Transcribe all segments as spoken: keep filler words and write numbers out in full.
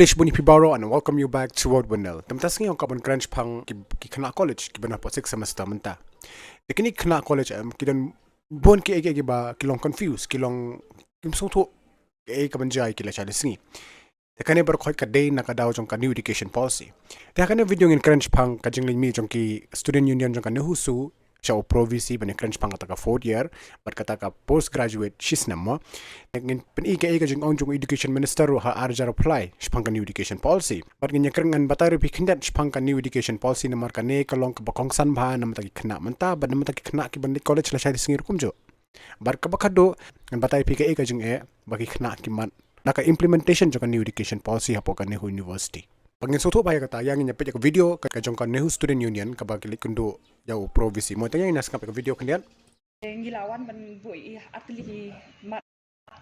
Ish bun ïa phi baroh and welcome you back to World Windmill. Te mynta ka sngi ong ka ban kren shaphang ki, ki khynnah college kiba na hapoh sixth semester mynta. Te kine ki khynnah college em ki don bun kiei kiei kiba ki long confused, ki long kim sngewthuh kaei kaban jia ïa ki lashai lashisngi. Te kane baroh khoit ka dei na ka daw jong ka New Education Policy. Te ha kane video ngin kren shaphang ka jingleit mih jong ki student union jong ka NEHUSU sha u Pro VC ban ïa kren shaphang kata ka fourth year bad kata ka postgraduate shisnem mo. Te ngin pyni kaei ka jingong jong u education minister ruh ha ar hajar arphew lai shaphang ka New Education Policy. Bad ngin ïa kren, ngan batai ruh ïa phi khyndiat shaphang ka New Education Policy namar kane ka long kaba kongsan bha na bynta ki khynnah mynta bad na bynta ki khynnah kiban leit college lashai lashisngi ruh kumjuh. Bad kaba khadduh ngan batai ïa phi kaei ka jingeh ba ki khynnah ki mad na ka implementation jong ka New Education Policy hapoh ka NEHU University. Ba ngin sngewthuh bha ïa kata, ïa ngin ïa peit ïa ka video ka, ka jong ka NEHU Student Union kaba ki leit kynduh ïa u Pro VC mo. Te ïa ngin ïa sngap ïa ka video khyndiat. Ngi la wan ban buh ïa artylli ki mat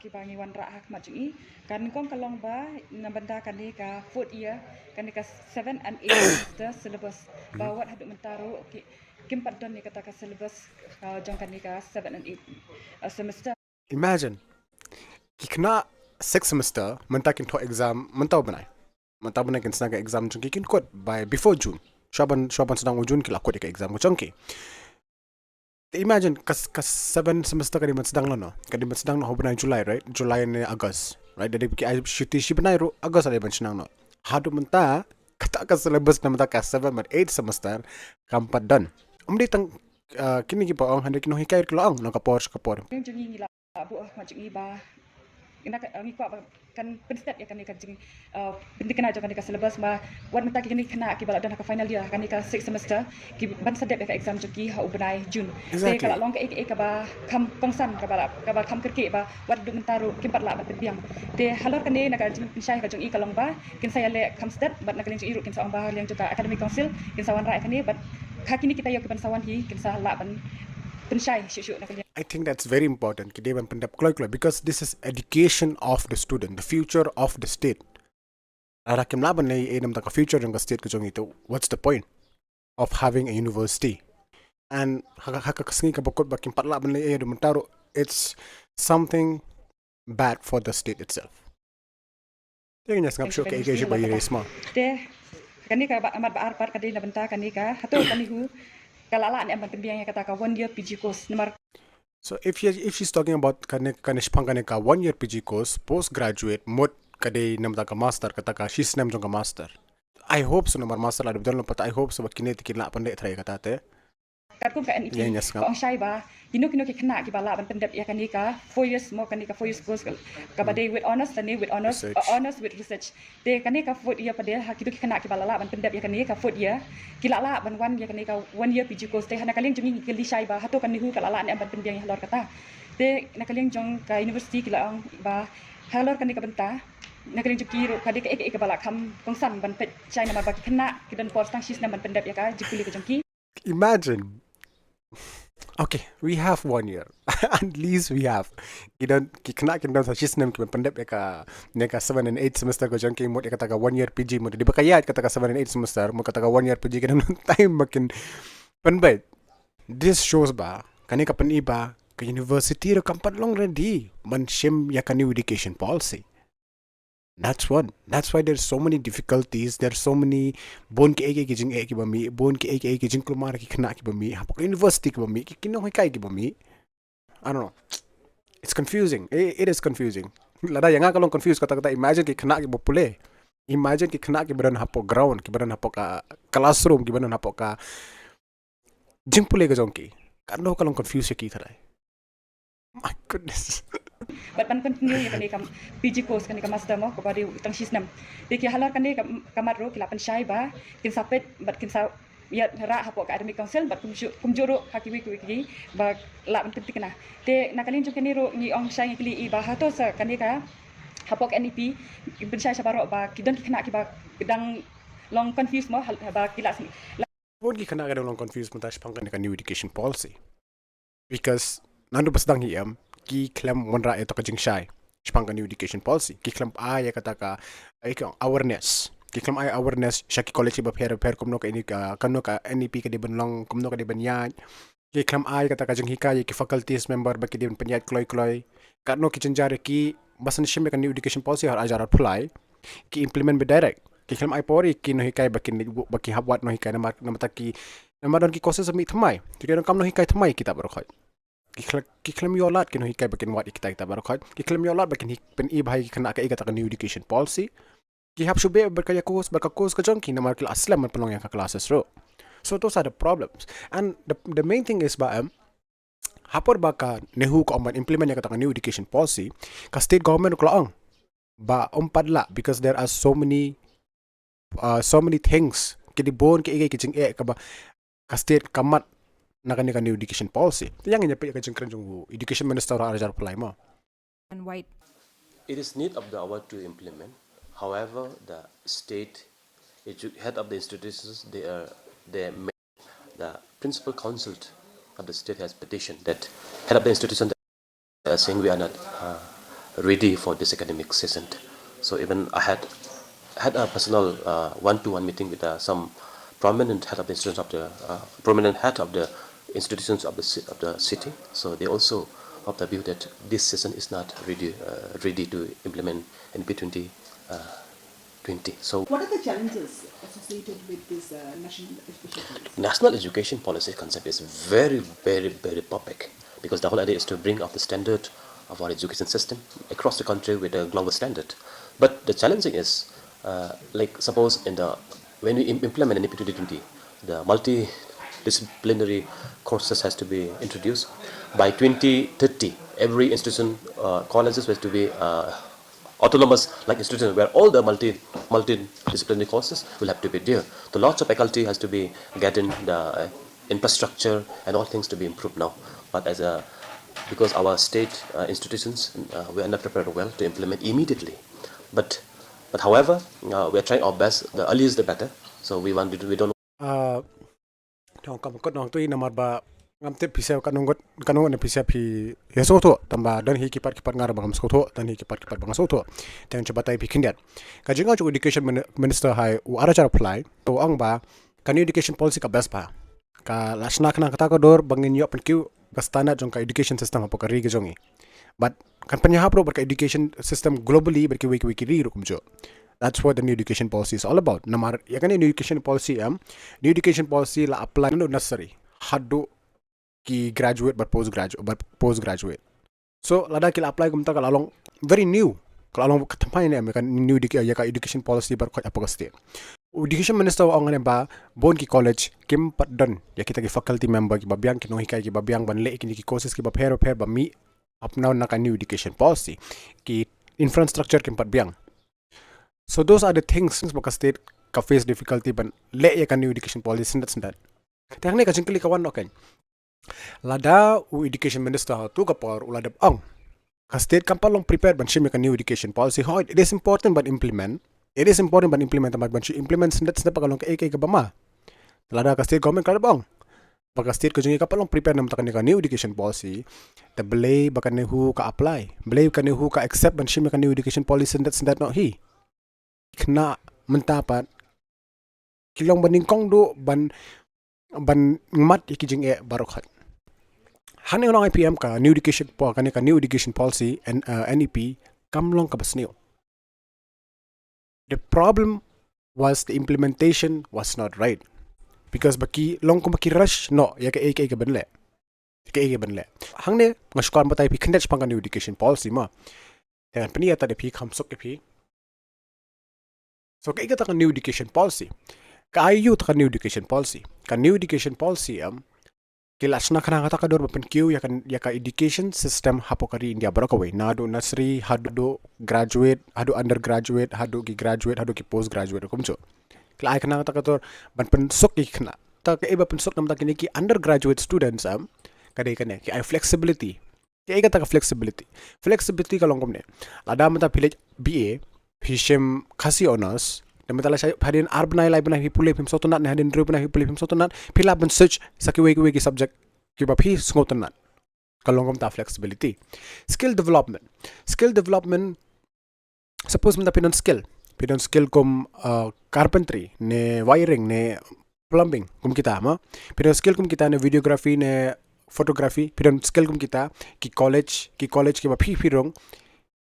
kiba ngi wanrah ha khmat jong ngi. Ka nyngkong ka long ba na bynta kane ka fourth year, kane ka seven and eight semester syllabus, ba wat haduh mynta ruh ki, kim pat don ïa kata ka syllabus, uh, jong kane ka seven and eight, uh, semester. Imagine, ki khynnah sixth semester mynta kin thoh exam mynta u bnai. Mynta u bnai kin sdang ka exam jong ki, kin kut by before June. Shuwa ban, shuwa ban sdang u June ki la kut ïa ka exam ka jong ki. Te imagine ka, ka seven semester ka dei ban sdang lano. Ka dei ban sdang na ha u bnai July, right? July ne August, right? Da dei ba ki ai shuti shi bnai ruh, August la dei ban sdang noh. Haduh mynta kata ka syllabus na bynta ka seven bad eight semester kam pat don. Ym dei tang, uh, kine kiba ong, hynrei ki nonghikai ruh ki la ong na ka por sha ka por. Jong ngi ngi la buh ha khmat jong ngi ba ngi kwah ba kan pynstet ïa kane ka jing, uh, pynthikna jong kane ka syllabus ba wat mynta kine ki khynnah kiba la don ha ka final year kane ka sixth semester ki ban sa dep ïa ka exam jong ki ha u bnai June. Te ka la long kaei kaei kaba kham kongsan, kaba la, kaba kham kyrkieh ba wat haduh mynta ruh kim pat lah ban pynbiang. Te halor kane na ka jingpynshai ka jong ngi ka long ba kin sa ïaleh kham stet bad na ka liang jong ngi ruh kin sa ong ba ha liang jong ka Academic Council kin sa wanrah ïa kane bad ha kine ki taïew kiban sa wan hi kin sa lah ban pynshai shuh shuh na ka liang. I think that's very important. Ki dei ban pyndep kloi kloi because this is education of the student, the future of the state. Lada kim lah ban leh ei ei na bynta ka future jong ka state ka jong ngi, to what's the point of having a university? And ha ka, ha ka sngi kaba kut ba kim pat lah ban leh ei ei haduh mynta ruh, it's something bad for the state itself. Te ngin ïa sngap shuh kaei kaei ba i raise ma. Te kane ka ba, mat ba ar pat ka dei na bynta kane ka, hato ka NEHU ka la lah ne em ban pynbiang ïa kata ka one year P G course namar. So if she, if she's talking about kane, kane shaphang kane ka one year P G course, postgraduate mut ka dei na bynta ka master, kata ka shisnem jong ka master. I hope so namar master la dep don lypa te, I hope so ba kine te kin lah ban leh trai ïa kata te. Katkum ka NEP ka ong shai ba kino kino ki khynnah kiba lah ban pyndep ïa kane ka four years mo, kane ka four years course kaba dei with honors lane with honors, uh, honors with research. Te kane ka fourth year pat de ha kito ki khynnah kiba la lah ban pyndep ïa kane ka fourth year ki la lah ban wan ïa kane ka one year P G course. Te ha na ka liang jong ngi ngi kylli shai ba hato ka NEHU ka la lah ne em ban pynbiang ïa halor kata. Te na ka liang jong ka university ki la ong ba halor kane ka bynta na ka liang jong ki ruh ka dei kaei kaei kaba la kham kongsan ban peit shai namar ba ki khynnah ki don por tang shisnem ban pyndep ïa ka jingpule ka jong ki. Imagine. Okay, we have one year. At least we have. Ki don, ki khynnah kin don sa shisnem kiban pyndep ïa kane ka seven and eight semester ka jong ki, mut ïa kata ka one year P G, mut dei ba ka ïaid kata ka seven and eight semester, mut kata ka one year P G ki don time ba kin pynbeit. This shows ba kane ka pyni ba ka university ruh kam pat long ready ban shim ïa ka New Education Policy. That's one. That's why there's so many difficulties. There's so many, bun kiei kiei ki jingeh kiba mih, bun kiei kiei ki jingkulmar ki khynnah kiba mih hapoh ka university kiba mih, ki, ki nonghikai kiba mih. I don't know. It's confusing. It, it is confusing. Lada ïa nga ka long confused kata kata, imagine ki khynnah kiba pule. Imagine ki khynnah kiba don hapoh ground, kiba don hapoh ka classroom, kiba don hapoh ka jingpule ka jong ki. Katno ka long confused ïa ki tharai. My goodness. Bad ban continue ïa kane ka P G course, kane ka master mo, kaba dei tang shisnem. Te ki halor kane ka, ka mat ruh ki la pynshai ba kin sa peit bad kin sa ïa rah hapoh ka Academic Council bad kumjuh, kumjuh ruh ha kiwei kiwei ki ba lah ban pynthikna. Te na ka liang jong kane ruh ngi ong shai, ngi kylli i ba hato sa kane ka hapoh ka NEP kin pynshai sha baroh ba ki don ki khynnah kiba dang long confused mo, hal-, ba ki la sni. Bun ki khynnah ki dang long confused mynta shaphang kane ka New Education Policy. Because naduh ba sdang hi em, ki khlem wanrah ïa kata ka jingshai shaphang ka New Education Policy. Ki khlem ai ïa kata ka, ai ka awareness. Ki khlem ai awareness sha ki college kiba pher pher kumno ka NEP ka, kumno ka NEP ka dei ban long, kumno ka dei ban ïaid. Ki khlem ai kata ka jinghikai ïa ki faculties member ba ki dei ban pynïaid kloi kloi. Katno ki jynjar ïa ki, ba san shim ïa ka New Education Policy ha ar hajar arphew lai. ki implement bad direct. Ki khlem ai por ïa ki nonghikai ba kin, ba ki hap wad nonghikai namar, namar ta ki, namar don ki courses ba mih thymmai. Te ki donkam nonghikai thymmai kita baroh khoit. Ki khlem, ki khlem ïoh lad ki nonghikai ba kin wad ïa kita, kita baroh khoit. Ki khlem ïoh lad ba kin hi, pyni bha ïa ki khynnah kaei kata ka new education policy. Ki hap shu beh bad ka ïa course, bad ka course ka jong ki namar ki la slem ban pynlong ïa ka classes ruh. So those are the problems. And the, the main thing is ba, em, ha por ba ka NEHU ka ong ban implement ïa kata ka new education policy, ka state government ka la ong ba ym pat lah because there are so many, uh, so many things, ki dei bun kiei kiei ki jingeh kaba ka state ka mad na kane ka new education policy. Te ïa ngin ïa peit ïa ka jingkren jong u education minister u Raja Reply mo. And White. It is need of the hour to implement. However, the state edu-, head of the institutions, they are, they make the principal council of the state has petitioned that head of the institution, they are saying we are not, uh, ready for this academic session. So even I had, had a personal, uh, one-to-one meeting with, uh, some prominent head of the institutions of the, uh, prominent head of the institutions of the ci-, of the city. So they also of the view that this session is not ready, uh, ready to implement N E P twenty, uh, twenty. So what are the challenges associated with this, uh, national education policy? National education policy concept is very, very, very perfect because the whole idea is to bring up the standard of our education system across the country with a global standard. But the challenging is, uh, like, suppose in the, when we im-, implement N E P twenty twenty, the multidisciplinary courses has to be introduced. By twenty thirty, every institution, uh, colleges has to be, uh, autonomous, like, institution where all the multi-, multidisciplinary courses will have to be there. So lots of faculty has to be getting the, uh, infrastructure and all things to be improved now. But as a, because our state, uh, institutions, uh, we are not prepared well to implement immediately. But, but however, uh, we are trying our best. The earlier is the better. So we want to, we don't Uh, tang kam kot nong tui namar ba ngam tip pisa ka nong kot, ka nong ne pisa phi ïa sngewthuh, tang ba don hi ki pat ki pat nga ruh ba ngam sngewthuh, don hi ki pat ki pat ba nga sngewthuh. Te ngan shu batai phi khyndiat. Ka jingong jong u education mini-, minister hai u Raja Reply, u ong ba ka new education policy ka best bha. Ka la shna khnang kata ka dur ba ngin ïoh pynkiew ka standard jong ka education system hapoh ka ri ka jong ngi. Bad kan pynïahap ruh bad ka education system globally bad kiwei kiwei ki ri ruh kumjuh. That's what the new education policy is all about. Namar ïa kane new education policy, em, new education policy la apply naduh nursery haduh ki graduate bad postgradu-, bad postgraduate. So lada ki la apply kumta ka la long very new. Ka la long ka thymmai ne em ïa ka new edu-, ïa ka education policy baroh khoit hapoh ka state. U education minister u ong ne ba bun ki college kim pat don ïa kita ki faculty member kiba biang, ki nonghikai kiba biang ban leh kine ki courses kiba pher bapher ba mih hapdeng na ka new education policy. Ki infrastructure kim pat biang. So those are the things ba ka state ka face difficulty ban leh ïa ka new education policy syndet syndet. Te hangne ka jingkylli ka wan noh kein. Lada u education minister ha tu ka por u la dep ong, ka state kam pat long prepared ban shim ïa ka new education policy. Hooid, it is important ban implement. It is important ban implement, tang ba ban shu implement syndet syndet pat ka long kaei kaei kaba ma. Lada ka state government ka la dep ong ba ka state ka jong ngi kam pat long prepared namar kane ka new education policy, te balei ba ka NEHU ka apply? Balei ka NEHU ka accept ban shim ïa ka new education policy syndet syndet noh hi? Khynnah mynta pat ki long ba nyngkong duh ban, ban mad ïa ki jingeh baroh khoit. Hangne ngan ong ïa phi em, ka new education po-, kane ka new education policy and, uh, N E P kam long kaba sniew. The problem was the implementation was not right. Because ba ki long kumba ki rush noh ïa kaei kaei kaban leh. Kaei kaei kaban leh. Hangne nga shu kwah ban batai phi khyndiat shaphang ka new education policy mo. Te ngan pyni ïa ta da phi, kham suk ïa phi. So kaei kata ka new education policy? Ka aiu ta ka new education policy? Ka new education policy, em, ki la shna khnang kata ka dur ba pynkiew ïa ka, ïa ka education system hapoh ka ri India baroh kawei, naduh nursery haduh graduate, haduh undergraduate, haduh ki graduate, haduh ki postgraduate kumjuh. Ki la ai khnang kata ka dur ban pynsuk ïa ki khynnah. Ta kaei ba pynsuk namar ta kine ki undergraduate students, em, ka dei kane, ki ai flexibility. Kaei kata ka flexibility? Flexibility ka long kumne. Lada mynta phi leh B A, phi shim Khasi honours, te mynta lashai hadien ar bnai lai bnai phi pule phim sngewtynnat, ne hadien hynriew bnai phi pule phim sngewtynnat, phi lah ban switch sa kiwei kiwei ki subject kiba phi sngewtynnat. Ka long kumta flexibility. Skill development. Skill development, suppose mynta phi don skill. Phi don skill kum, uh, carpentry, ne wiring, ne plumbing, kum kita mo. Phi don skill kum kita, ne videography, ne photography. Phi don skill kum kita, ki college, ki college kiba phi, phi rung.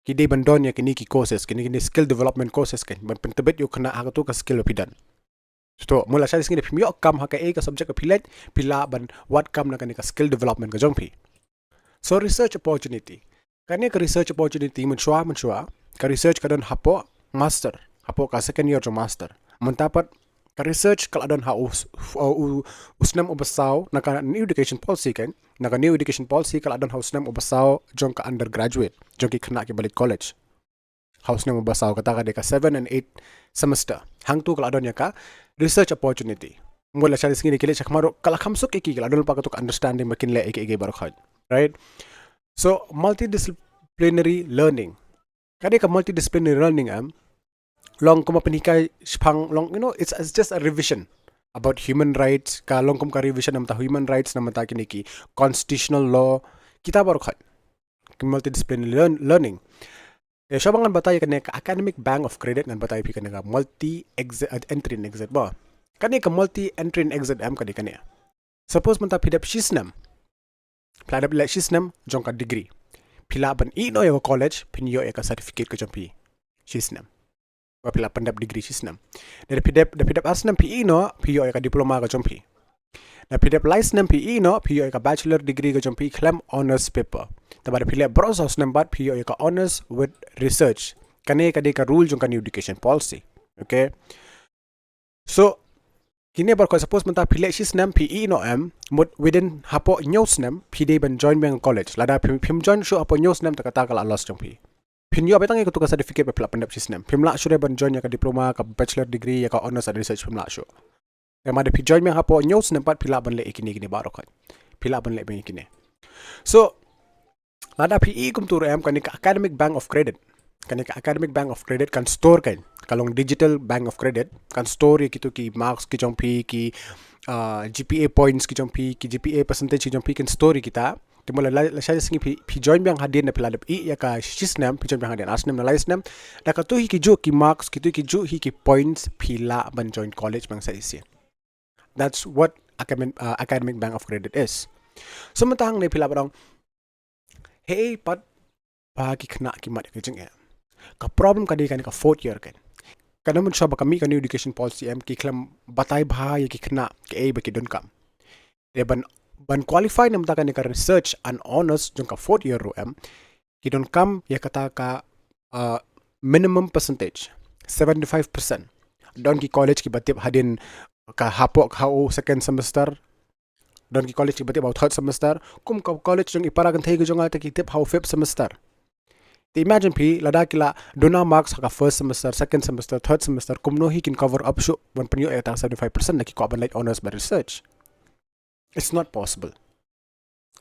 ki dei ban don ïa kine ki courses, kine kine skill development courses kan, ban pyntbit ïa u khynnah ha kato ka skill ba phi don. To, mut la shai sngi da phim ïoh kam ha kaei ka subject ba phi leit, phi lah ban wad kam na kane ka skill development ka jong phi. So research opportunity. Kane ka research opportunity mynshuwa, mynshuwa ka research ka don hapoh master, hapoh ka second year jong master. Mynta pat ka research ka la don ha u, u, u snem uba saw na ka New Education Policy kan, na ka New Education Policy ka la don ha u snem uba saw jong ka undergraduate, jong ki khynnah kiba leit college. Ha u snem uba saw, kata ka dei ka seven and eight semester. Hangto ka la don ïa ka research opportunity. Mut la shai sngi da ki leit shakhmat ruh ka la kham suk ïa ki, ka la don lypa kato ka understanding ba kin leh ïa kiei kiei baroh khoit. Right? So multidisciplinary learning. Ka dei ka multidisciplinary learning em, long kumba pynhikai shaphang long, you know, it's, it's just a revision about human rights, ka long kum ka revision namar ta human rights, namar ta kine ki constitutional law, kita baroh khoit. Ki multidisciplinary learn, learning. Te shuwa ba ngan batai kane ka academic bank of credit, ngan batai phi kane ka multi exit, uh, entry and exit ba. Kane ka multi entry and exit em ka dei kane. Suppose mynta phi dep shi snem, phi la dep leh shi snem jong ka degree, phi lah ban ïeh noh ïa ka college, phin ïoh ïa ka certificate ka jong phi shi snem. Ba phi la pyndep degree shi snem. Da phi dep, da phi dep ar snem phi ïeh noh, phi ïoh ïa ka diploma ka jong phi. Da phi dep lai snem phi ïeh noh, phi ïoh ïa ka bachelor degree ka jong phi khlem honours paper. Te ba da phi leh baroh saw snem pat phi ïoh ïa ka honours with research. Kane ka dei ka rule jong ka New Education Policy. Okay. So kine baroh khoit, suppose mynta phi leh shi snem phi ïeh noh em, mut within hapoh hynñiew snem phi dei ban join biang college. Lada phi, phim join shuh hapoh hynñiew snem, te kata ka la loss jong phi. Phin ïoh beit tang ïa kato ka certificate ba phi la pyndep shi snem. Phim lah shuh re ban join ïa ka diploma, ka bachelor degree, ïa ka honours and research, phim lah shuh. Te ma da phi join biang hapoh hynñiew snem pat phi lah ban leh ïa kine kine baroh khoit. Phi lah ban leh biang ïa kine. So lada phi ïeh kumto ruh em, kane ka academic bank of credit, kane ka academic bank of credit kan store kan, ka long digital bank of credit, kan store ïa kito ki marks ki jong phi, ki, uh, G P A points ki jong phi, ki G P A percentage ki jong phi, kan store ïa kita. Te mut la, la, la shai sngi phi, phi join biang hadien, da phi la dep ïeh ïa ka shi snem, phi join biang hadien ar snem ne lai snem, da kato hi ki juh ki marks, kito hi ki juh hi ki points phi lah ban join college biang sa shisien. That's what academic, uh, academic bank of credit is. So mynta hangne phi lah ban ong, hei pat ba ki khynnah ki mad ïa ka jingeh. Ka problem ka dei kane ka fourth year kan. Kane mynshuwa ba ka mih ka New Education Policy em, ki khlem batai bha ïa ki khynnah kaei ba ki donkam. Te ban, ban qualify namar ta kane ka research and honours jong ka fourth year ruh em, ki donkam ïa kata ka, uh, minimum percentage, seventy-five percent. Don ki college kiba tip hadien ka hapoh ka ha u second semester. Don ki college kiba tip ha u third semester. Kum ka college jong i para kynthei ka jong nga te ki tip ha u fifth semester. Te imagine phi, lada ki la duna marks ha ka first semester, second semester, third semester, kumno hi kin cover up shuh ban pynïoh ïa ka seventy-five percent na ki kwah ban leit honours bad research. It's not possible.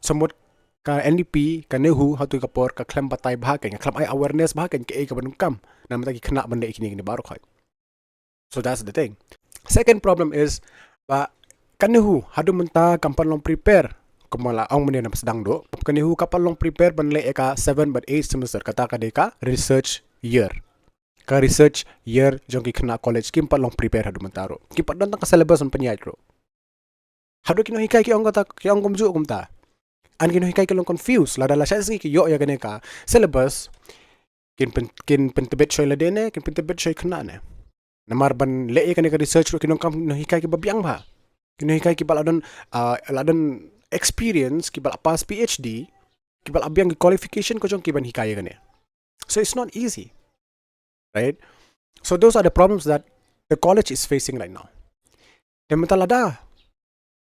Sa mut ka N E P, ka NEHU, hato ka por ka khlem batai bha kan, ka khlem ai awareness bha kan, kaei kaba donkam namar ta ki khynnah ban leh ïa kine kine baroh khoit. So that's the thing. Second problem is ba ka NEHU haduh mynta kam pat long prepare. Kumba la ong mynne na ba sdang duh, ka NEHU kam pat long prepare ban leh ïa ka seven bad eight semester, kata ka dei ka research year. Ka research year jong ki khynnah college kim pat long prepare haduh mynta ruh. Kim pat don tang ka syllabus ban pynïaid ruh. Haduh ki nonghikai ki ong kata, ki ong kumjuh kumta. An ki nonghikai ki long confused, lada la shai sngi ki ïoh ïa kane ka syllabus, kin pyn, kin pyntbit shuwa ïa lade ne, kin pyntbit shuwa ïa khynnah ne. Namar ban leh ïa kane ka research ruh ki donkam nonghikai kiba biang bha. Ki nonghikai kiba la don, ah, la don experience, kiba la pass P H D, kiba la biang ki qualification ka jong ki ban hikai ïa kane. So it's not easy. Right? So those are the problems that the college is facing right now. Te mynta lada,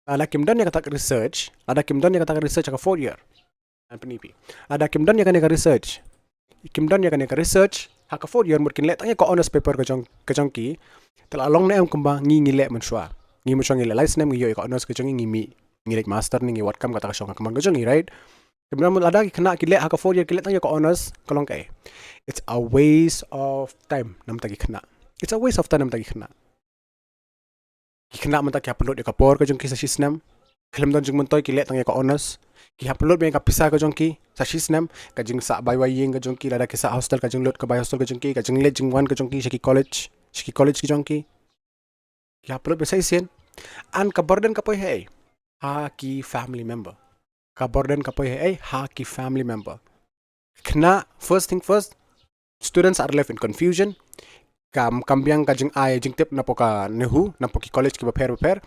lada kim don ïa kata ka research, lada kim don ïa kata ka research ha ka fourth year. Ngan pyni phi. Lada kim don ïa kane ka research, kim don ïa kane ka research ha ka fourth year, mut kin leh tang ïa ka honours paper ka jong, ka jong ki. Te la long ne em kumba ngi, ngi leh mynshuwa. Ngi mynshuwa ngi leh lai snem, ngi ïoh ïa ka honours ka jong ngi, ngi mih, ngi leit master ne, ngi wad kam, kata ka shong ha ka mon ka jong ngi, right? Te mynta lada ki khynnah ki leh ha ka fourth year, ki leh tang ïa ka honours, ka long kaei? It's a waste of time namar ta ki khynnah. It's a waste of time namar ta ki khynnah. Ki khynnah mynta ki hap pynlut ïa ka por ka jong ki sa shi snem. Khlem don jingmyntoi, ki leh tang ïa ka honours. Ki hap pynlut biang ïa ka pisa ka jong ki sa shi snem, ka jingsah bai wai ïing ka jong ki, lada ki sah hostel, ka jinglut ka bai hostel ka jong ki, ka jingleit jingwan ka jong ki sha ki college, sha ki college ki jong ki. Ki hap pynlut biang sa shisien. An ka burden ka poi ha ei? Ha ki family member. Ka burden ka poi ha ei? Ha ki family member. Khynnah, first thing first, Students are left in confusion. Kam kam biang ka jingai jingtip napoh ka NEHU, napoh ki college kiba pher bapher.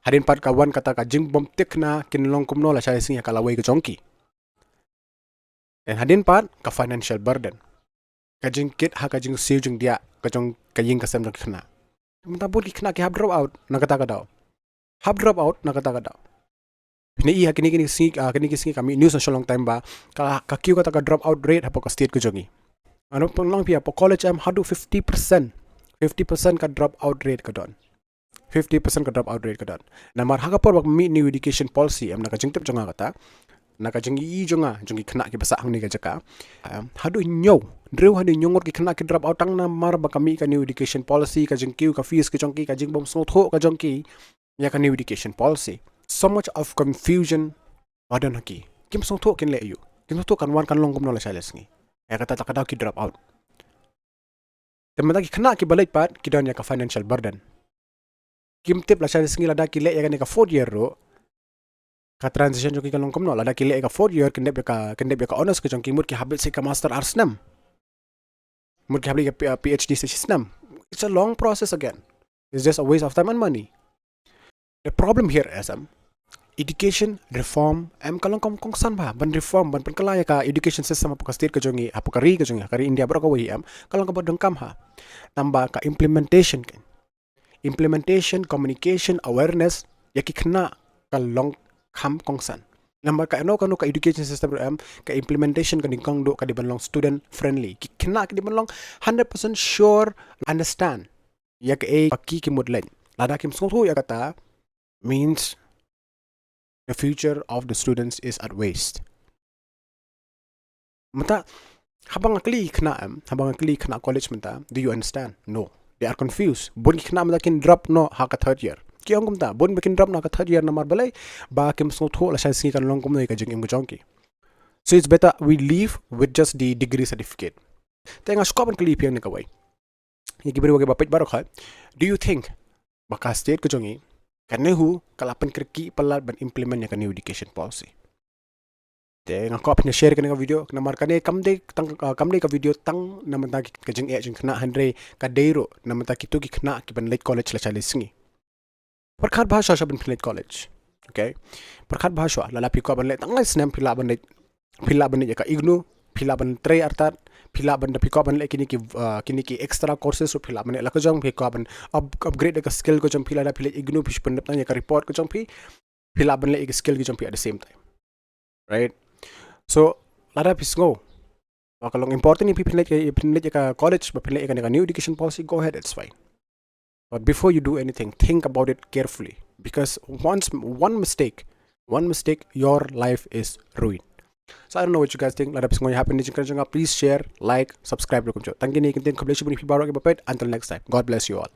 Hadien pat ka wan kata ka jingbym tikna kin long kumno lashai sngi ha ka lawei ka jong ki. Then hadien pat ka financial burden, ka jingkit ha ka jingsiew jingdiah ka jong ka ïing ka sem jong ki khynnah. Mynta bun ki khynnah ki hap drop out na kata ka daw. Hap drop out na kata ka daw. Phin ïohi ha kine kine sngi, ah, kine ki sngi ka mih news na Shillong Times ba ka, ka kiew kata ka drop out rate hapoh ka state ka jong ngi. Ano pynlong phi hapoh college em haduh fifty percent. Fifty percent ka drop out rate ka don. Fifty percent ka drop out rate ka don. Namar ha ka por ba mih new education policy em, na ka jingtip jong nga kata, na ka jingïohi jong nga, jong ki khynnah kiba sah hangne ka jaka, em, haduh hynñiew, hynriew haduh hynñiew ngut ki khynnah ki drop out tang namar ba ka mih ka new education policy, ka jingkiew ka fees ka jong ki, ka jingbym sngewthuh ka jong ki ïa ka new education policy. So much of confusion ba don ha ki. Kim sngewthuh kin leh aïu, kim sngewthuh kan wan kan long kumno lashai lashisngi. Ïa kata ta ka daw ki drop out. Te mynta ki khynnah kiba leit pat ki don ïa ka financial burden. Kim tip lashai lashisngi lada ki leh ïa kane ka fourth year ruh, ka transition jong ki kan long kumno. Lada ki leh ïa ka fourth year, kin dep ïa ka, kin dep ïa ka honours ka jong ki, mut ki hap leit sha ka master ar snem, mut ki hap leit ïa ka P-, PhD sa shi snem. It's a long process again. It's just a waste of time and money. The problem here is, em, education reform em ka long kam kongsan bha ban reform, ban pynkylla ïa ka education system hapoh ka state ka jong ngi, hapoh ka ri ka jong ngi, ka ri India baroh kawei, em, ka long kaba donkam bha. Tangba ka implementation, ka implementation, communication, awareness ïa ki khynnah ka long kham kongsan. Namar kano kano ka education system ruh, em, ka implementation ka nyngkong duh ka dei ban long student friendly. Ki khynnah ki dei ban long hundred percent sure, understand ïa kaei ba ki ki mut leh. Lada kim sngewthuh ïa kata, means the future of the students is at waste. Mynta haba nga kylli ki khynnah, em, haba nga kylli ki khynnah college mynta, "Do you understand?" No. They are confused. Bun ki khynnah mynta kin drop noh ha ka third year. Ki ong kumta, bun ba kin drop noh ha ka third year namar balei? Ba kim sngewthuh lashai sngi kan long kumno ïa ka jingim ka jong ki. So it's better we leave with just the degree certificate. Te nga sngewbha ban kylli phi ïa kane kawei, ïa ki briew kiba peit baroh khoit, do you think ba ka state ka jong ngi, ka NEHU, ka la pynkyrkieh palat ban implement ïa ka new education policy? Te nga kwah phin share kane ka video namar kane kam dei tang, ah, kam dei ka video tang na bynta ki, ka jingeh jong ki khynnah, hynrei ka dei ruh na bynta kito ki khynnah kiban leit college lashai lashisngi. Pyrkhat bha shuwa shuwa ban phin leit college. Okay? Pyrkhat bha shuwa, lada phi kwah ban leit tang lai snem phi lah ban leit, phi lah ban leit ïa ka IGNOU, phi lah ban trei artat, phi lah ban, da phi kwah ban leh kine ki, ah, kine ki extra courses ruh phi lah ban leh la ka jong, phi kwah ban up-, upgrade ïa ka skill ka jong phi, lada phi leit IGNOU phi shu pyndep tang ïa ka report ka jong phi, phi lah ban leh ïa ka skill ka jong phi at the same time. Right? So lada phi sngew ba ka long important ïa phi phin leit, ïa phin leit ïa ka college, ba phin leit ïa ka new education policy, go ahead, it's fine. But before you do anything, think about it carefully, because once, one mistake, one mistake, your life is ruined. So I don't know what you guys think. Lada phi sngew ïa hapdeng jingkren jong nga, please share, like, subscribe ruh kumjuh. Tang kine ki ktien, khublei shibun ïa phi baroh kiba peit. Until next time, God bless you all.